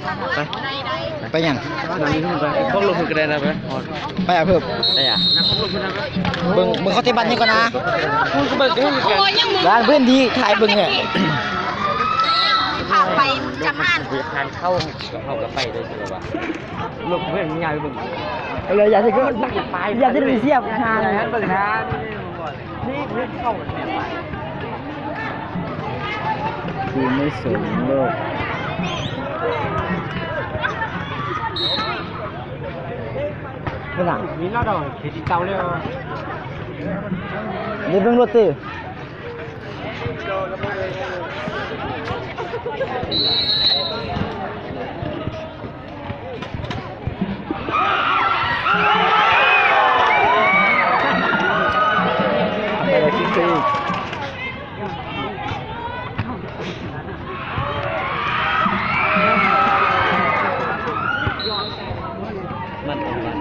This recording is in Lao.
ໄປ ໄປຫຍັງ? ໄປ ພວກລົງທຶນກໍໄດ້ນະ ໄປ ໄປອາເພີ່ມ ໄດ້ອະ ເບິ່ງ ເບິ່ງເຂົາເຕະບານນີ້ກ່ອນນະ ຮ້ານພື້ນທີ່ຂາຍເບິ່ງເອີຍ ພາໄປຈຳຮ້ານ ທາງເຂົ້າ ເຮົາກໍໄປໄດ້ ຄືວ່າ ລົງເພິ່ນຍາວເບິ່ງ ເລີຍ ຢ່າຊິ ຢ່າຊິໄດ້ສຽບຫາ ເບິ່ງນະ. ທີ່ໄມ່ສົນໂລກ ເປັນຫຍັງ? ມີລາວດອກເຂດເກົ່າແລ້ວ ເດີນເບິ່ງລົດຕິ. ມັນຕ້ອງມາ